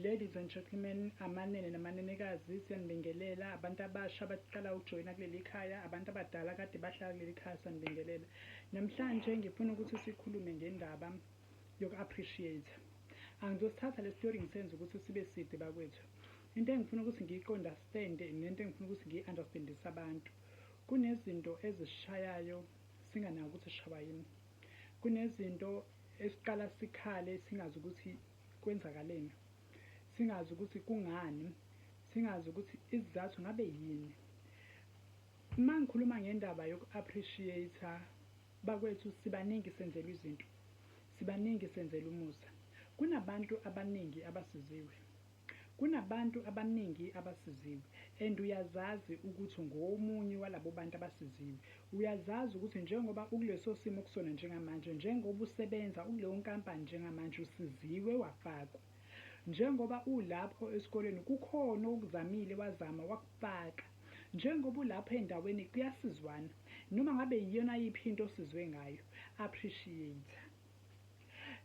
Ladies and gentlemen, amanene namanenekazi, siyanibingelela. Abantu abasha abaqala ukujoyina kuleli khaya, abantu abadala kade bahlala kuleli khaya, siyanibingelela. Namhlanje ngifuna ukuthi sikhulume ngendaba yoku-appreciate. Angizosithatha le story ngisenze ukuthi sibe side bakwethu. Into engifuna ukuthi ngiyiqondastende nento engifuna ukuthi ngiyi-understandise abantu. Kunezinto ezisishayayo singanaki ukuthi sishawa yini. Kunezinto esiqala sikhale singazi ukuthi kwenzakaleni, singazi ukuthi kungani, singazi ukuthi isizathu ngabe yini. Uma ngikhuluma ngendaba yoku-appreciate-a bakwethu, sibaningi senzelwa izinto, sibaningi senzelwa umusa. Kunabantu abaningi abasiziwe, kunabantu abaningi abasiziwe and uyazazi ukuthi ungomunye walabo bantu abasiziwe. Uyazazi ukuthi njengoba ukuleso simo okusona njengamanje, njengoba usebenza ukuleyo nkampani njengamanje, usiziwe wafakwa. Njengoba ulapho esikoleni kukhona okuzamile wazama wakufaka. Njengoba ulapho endaweni kuyasizwana. Noma ngabe iyona yiphi into osizwe ngayo, appreciate.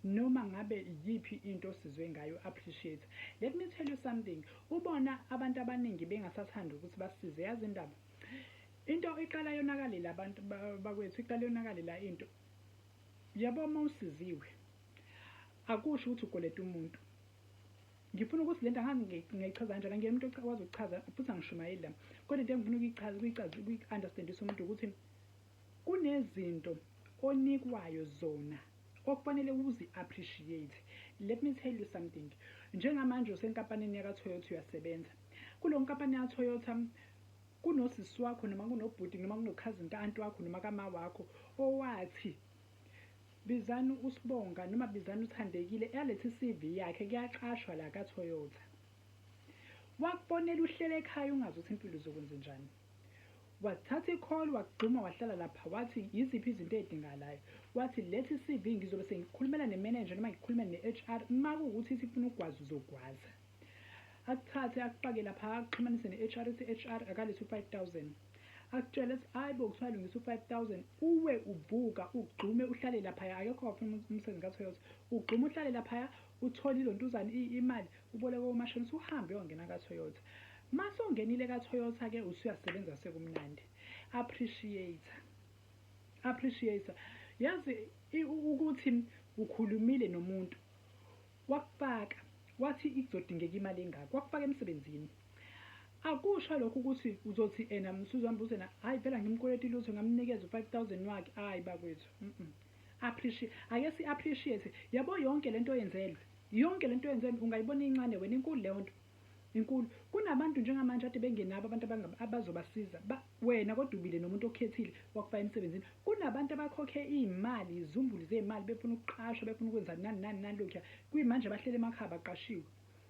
Noma ngabe iyiphi into osizwe ngayo, appreciate. Let me tell you something. Ubona abantu abaningi bengasathandi ukuthi basize, yazi indaba. Into iqala yonakale la bantu bakwethu, iqala yonakale la into. Yabo, uma usiziwe akusho ukuthi ukweleta umuntu. Ngifuna ukuthi lento angazi ngiyichaza kanjani, angiyena umuntu okwazi ukuchaza futhi angishumayeli la. Kodwa into engifuna ukuyichaza, ukuyichaza, ukuyi-understandisa umuntu ukuthi kunezinto onikwayo zona okufanele uzi-appreciate. Let me tell you something. Njengamanje usenkampanini yaka-Toyota, uyasebenza. Kulo nkampani ya-Toyota kunosisi wakho noma kunobhuti noma kuno-cousin ka-anti wakho noma kama wakho owathi bizani uSibonga noma bizani uThandekile alethe i-CV yakhe, kuyaqashwa la ka-Toyota. Wakubonela uhlele ekhaya ungazi ukuthi impilo izokwenza njani. Wathatha i-call, wagxuma, wahlala lapha, wathi yiziphi izinto ey'dingakalayo. Wathi letha i-CV, ngizobe sengikhulumela ne-manager noma ngikhulume ne-HR, uma kuwukuthi sifuna ukugwaza uzogwaza. Akuthathe akufake lapha, akuxhumanise ne-HR, ithi HR akalethe u-5,000. Akutshele ethi hayi bo, kuthiwa lungisa u-5,000, uwe uvuka ugxume uhlale laphaya, akekho wafuna umsebenzi ka-Toyota. Ugxume uhlale laphaya, uthole ilontuzana imali, uboleke omashonisa, uhambe uyongena ka-Toyota. Mase ungenile ka-Toyota-ke usuyasebenza sekumnandi. Appreciate. Appreciate. Yazi ukuthi ukhulumile nomuntu wakufaka, wathi ikuzodingeka imali engaka, wakufaka emsebenzini. Akusho lokho ukuthi uzothi ena msuzohamba uthi ena hayi phela ngimkweleta lutho, ngamnikeza u-5,000 wakhe. Hayi bakwethu. Appreciate, ake si appreciate. Yabo, yonke lento oyenzelwe, yonke lento oyenzelwe ungayibona incane wena, inkulu leyo nto. Inkulu. Kunabantu njengamanje ade bengenabo abantu abazobasiza. Wena kodwa ubile nomuntu okhethile wakufaka emsebenzini. Kunabantu abakhokhe iy'mali, izumbulu zey'mali, befuna ukuqashwa, befuna ukwenza nani nani nani lokhuya. Kuyimanje bahleli emakhaya baqashiwe.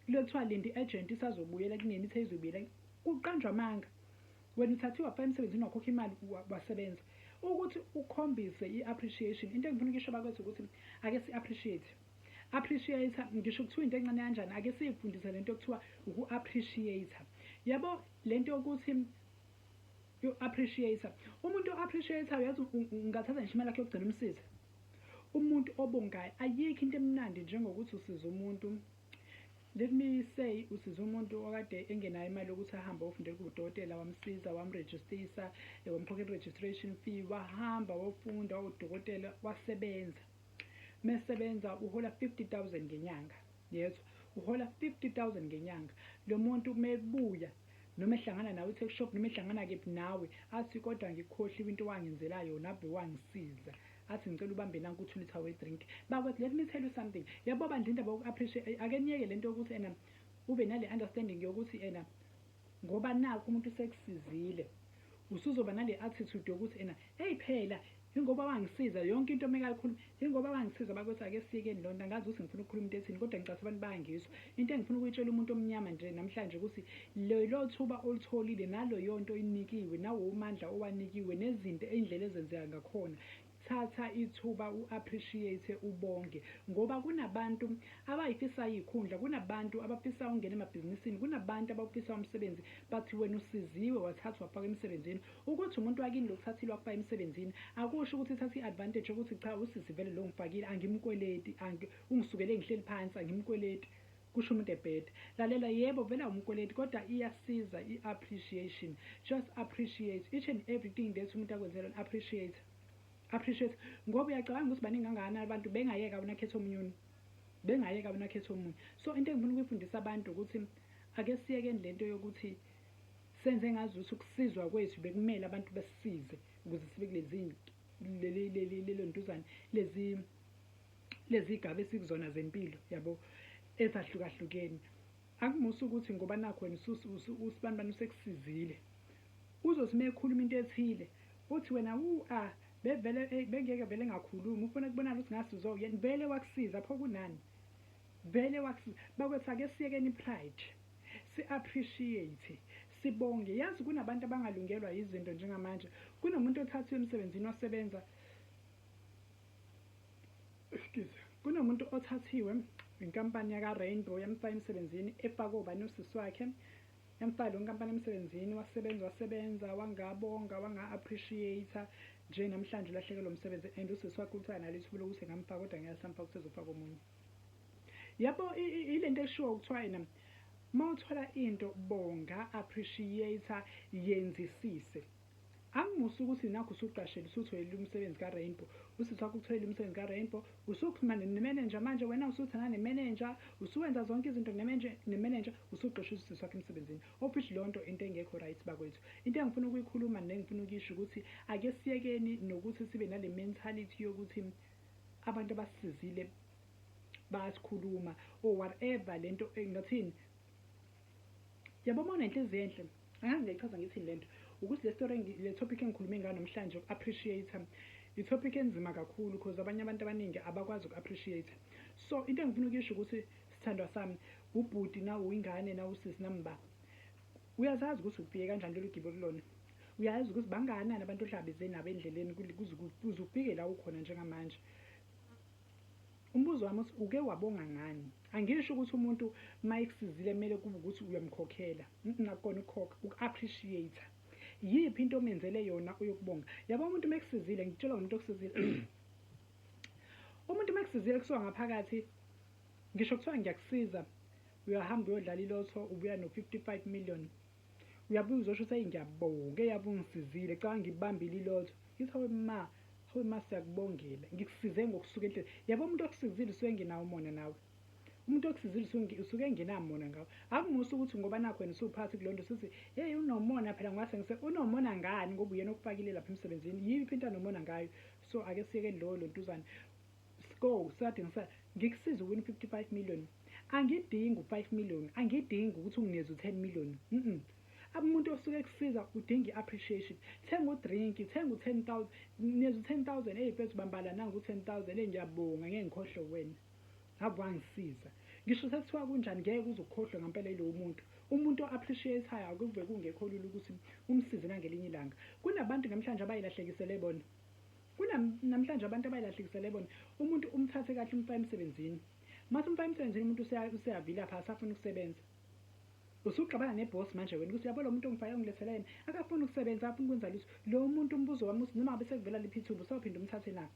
Kulo kuthiwa linda i-agent isazobuyela kunini, ithe izobuyela. Kuqanjwa amanga. Wena uthathiwe wafaka emsebenzini, wakhokha imali, wasebenza. Ukuthi ukhombise i-appreciation. Into engifuna ukuyisho bakwethu ukuthi ake si-appreciate. Appreciate, ngisho kuthiwa into encane kanjani, ake siyifundise lento ekuthiwa uku-appreciate. Yabo lento yokuthi yo-appreciate. Umuntu o-appreciate, uyazi, ungathatha ngisho imali yakhe yokugcina umsize. Umuntu obongayo, ayikho into emnandi njengokuthi usiza umuntu. Let me say usiza umuntu okade engenayo imali yokuthi ahambe ayofundela kubudokotela, wamsiza, wamrejistisa, wamkhokhela i-registration fee, wahamba wayofunda wawudokotela, wasebenza. Mesebenza uhola 50,000 ngenyanga. Yezwa, uhola 50,000 ngenyanga. Lo muntu mebuya noma ehlangana nawe e-tuck shop noma ehlangana kephi nawe, athi kodwa ngikhohliwe into owangenzela yona, ave wangisiza. Athi ngicela ubambe nanku u-2 litre we-drink. Bakwethu, let me tell you something. Yabo bandla, indaba yoku-appreciate, ake niyeke lento yokuthi ena ube nale understanding yokuthi ena ngoba nakhu umuntu usekusizile usuzoba nale attitude yokuthi ena hey phela ingoba wangisiza, yonke into mekayikhuluma ingoba wangisiza. Bakwethu, ake siyekeni loo nto. Angazi ukuthi ngifuna ukukhuluma into ethini, kodwa ngicabanga abantu bayangizwa. Into engifuna ukuyitshela umuntu omnyama nje namhlanje ukuthi lelo thuba olutholile naloyo nto oyinikiwe nawo amandla owanikiwe nezinto indlela ezenzeka ngakhona, thatha ithuba u-appreciate, ubonge, ngoba kunabantu abayifisayo iy'khundla, kunabantu abafisa ukungena emabhizinisini, kunabantu abawufisayo umsebenzi, but wena usiziwe wathathwa wafakwa emsebenzini. Ukuthi umuntu wakini lokuthathile wakufaka emsebenzini akusho ukuthi thatha i-advantage yokuthi cha, usisi vele lo ngifakile angimkweleti, ungisukele ngihleli phansi, angimkweleti. Kusho umuntu ebheda. Lalela, yebo vele awumkweleti, kodwa iyasiza i-appreciation. Just appreciate each and everything that umuntu akwenzela, appreciate, appreciate, ngoba uyacabanga ukuthi baningi kangakanani abantu bengayeka wena khetha omunye, bengayeka wena khetha omunye. So into engifuna ukuyifundisa abantu ukuthi ake siyekeni lento yokuthi senze ngazuthi ukusizwa kwethu bekumele abantu besisize ukuze sibe kulezi leli leli lelo ntuzane, lezi gaba esikuzona zempilo yabo ezahlukahlukene. Akumusa ukuthi ngoba nakho wena usibanibani usekusizile, uzothi uma ekhuluma into ethile uthi wena wu ah bevele bengeke vele ngakhuluma, ufuna kubonakala ukuthi ngasizwa uyena, vele wakusiza pho kunani, vele wakusiza. Bakwethu, ake siyekeni pride, si-appreciate, sibonge. Yazi kunabantu abangalungelwa izinto njengamanje. Kunomuntu othathiwe emsebenzini wasebenza, excuse, kunomuntu othathiwe inkampani yaka-Rainbow, yamfaka emsebenzini, efake obani, usisi wakhe, yamfaka leyo nkampani emsebenzini, wasebenza, wasebenza, wangabonga, wanga-appreciate. Nje namhlanje ulahlekelwe umsebenzi, and usisi wakhe kuthiwa nalo ithuba lokuthi engamfaka, kodwa ngeke asamfaka, ukuthi ezofaka omunye. Yabo, ile nto eshiwo kuthiwa yena uma uthola into, bonga, appreciate, yenzisise. Angimusa ukuthi nakho usuqashele, usutholile umsebenzi ka-Rainbow, usisi wakho ukutholile umsebenzi ka-Rainbow, usuxhumana ne-manager manje, wena usuthandana ne-manager, usuwenza zonke izinto ne-manager, usuxosha usisi wakho emsebenzini, of which leyo nto into engekho right. Bakwethu, into engifuna ukuyikhuluma nengifuna ukuyisho ukuthi ake siyekeni nokuthi sibe nale mentality yokuthi abantu abasisizile bayasikhuluma or whatever. Lento engathini, yabo, uma unenhliziyo enhle, angazi ngiyayichaza ngithini lento, ukuthi le story, le topic engikhulume ngayo namhlanje, uku-appreciate, i-topic enzima kakhulu because abanye abantu abaningi abakwazi uku-appreciate. So into engifuna ukuyisho ukuthi, sithandwa sami, ubhuti na uyingane na usisi namba, uyazazi ukuthi ufike kanjani lolu gibe kulona, uyazi ukuthi bangakanani abantu ohlabeze nabo endleleni kuze ufike la ukhona njengamanje. Umbuzo wami uthi, uke wabonga ngani? Angisho ukuthi umuntu uma ekusizile kumele kube ukuthi uyamkhokhela, nakukona ukukhokha, uku-appreciate. Yiphi into omenzele yona uyokubonga? Yabo, umuntu uma ekusizile, ngikutshela ngomuntu okusizile, umuntu uma ekusizile kusuka ngaphakathi, ngisho kuthiwa ngiyakusiza, uyahamba uyodlala ilotho, ubuya no-55 million, uyabuya uzosho ukuthi, "Eyi, ngiyabonga, eyabe ungisizile, cha, ngibambile ilotho." Ngithi, "Hawe ma, hawe ma, siyakubongela, ngikusize ngokusuka enhliziyweni." Yabo, umuntu okusizile usuke engenawo umona nawe, umuntu okusizile usuke engenamona ngawe. Akumusa ukuthi ngoba nakho wena usuphathi kuleyo nto sithi, "Hey, unomona phela." Ngase ngise unomona ngani? Ngoba uyena okufakile lapha emsebenzini, yiphi into anomona ngayo? So ake siyeke loyo lontuzane go sade ngisa ngikusiza uwin 55 million, angidingi u-5 million, angidingi ukuthi unginikeze u-10 million. Umuntu osuke ekusiza udinga i-appreciation. Thenga u-drink, thenga u-10,000, nikeza u-10,000. Eyi mfethu, bambala nangu u-10,000. Eyi, ngiyabonga, ngeke ngikhohlwe wena, ngabe wangisiza. Ngisho sekuthiwa kunjani, ngeke uze ukhohlwe ngampela yilowo muntu. Umuntu o-appreciate-ayo akuve kungekho lula ukuthi umsize nangelinye ilanga. Kunabantu namhlanje abayilahlekisele bona, namhlanje abantu abayilahlekisele bona. Umuntu umthathe kahle, umfake emsebenzini, mase umfake emsebenzini, umuntu useyavilapha, asafuna ukusebenza, usuxabana nebhosi manje wena ukuthi, "Yabo, lo muntu ongifake, ongilethele yena, akafuni ukusebenza, akafuni ukwenza lutho." Lo muntu, umbuzo wami uthi, noma ngabe sekuvela liphi ithuba, usawuphinda umthathe na?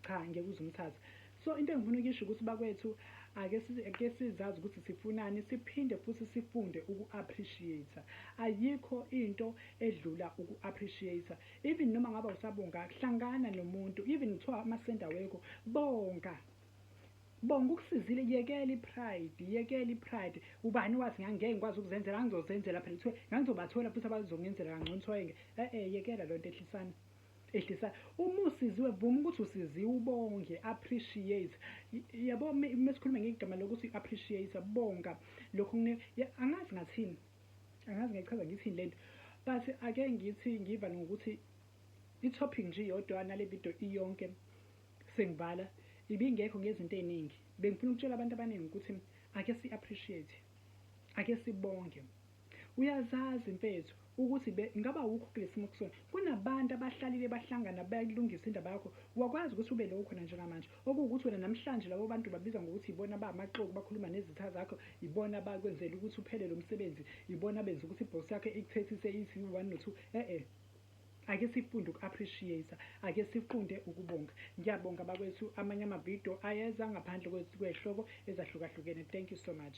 Cha, ngeke uze umthathe. So into engifuna ukuyisho ukuthi, bakwethu, ake sizazi ukuthi sifunani, siphinde futhi sifunde uku-appreciate. Ayikho into edlula uku-appreciate. Even noma ngabe usabonga, hlangana nomuntu, even kuthiwa amasenti awekho, bonga, bonga, ukusizile. Yekela i-pride, yekela i-pride. Ubani wathi ngangeke ngikwazi ukuzenzela? Angizozenzela phela, kuthiwe ngangizobathola futhi abazongenzela kangcono, kuthiwa yekela loo nto, ehlisana, ehlisa. Uma usiziwe, vuma ukuthi usiziwe, ubonge, appreciate. Yabo, mesikhuluma ngegama lokuthi appreciate, bonga lokho. Angazi ngathini, angazi ngichaza ngithini lento, but ake ngithi ngivale ngokuthi i-topic nje iyodwa nale video iyonke, sengivala, ibingekho ngezinto ey'ningi. Bengifuna ukutshela abantu abaningi ukuthi ake si-appreciate, ake sibonge. Uyazazi mfethu ukuthi ngaba wukho kule simo kusona, kunabantu abahlalile bahlangana bayalungisa indaba yakho, wakwazi ukuthi ube lo khona njengamanje. Okuwukuthi wena namhlanje labo bantu babiza ngokuthi ibona bamaxoki, bakhuluma nezitha zakho, ibona bakwenzela ukuthi uphele lo msebenzi, ibona benza ukuthi ibhosi yakho ikuthethise, ithi one no two. Ake sifunde uku-appreciate, ake sifunde ukubonga. Ngiyabonga bakwethu, amanye amavidiyo ayeza ngaphandle kwezihloko ezahlukahlukene. Thank you so much.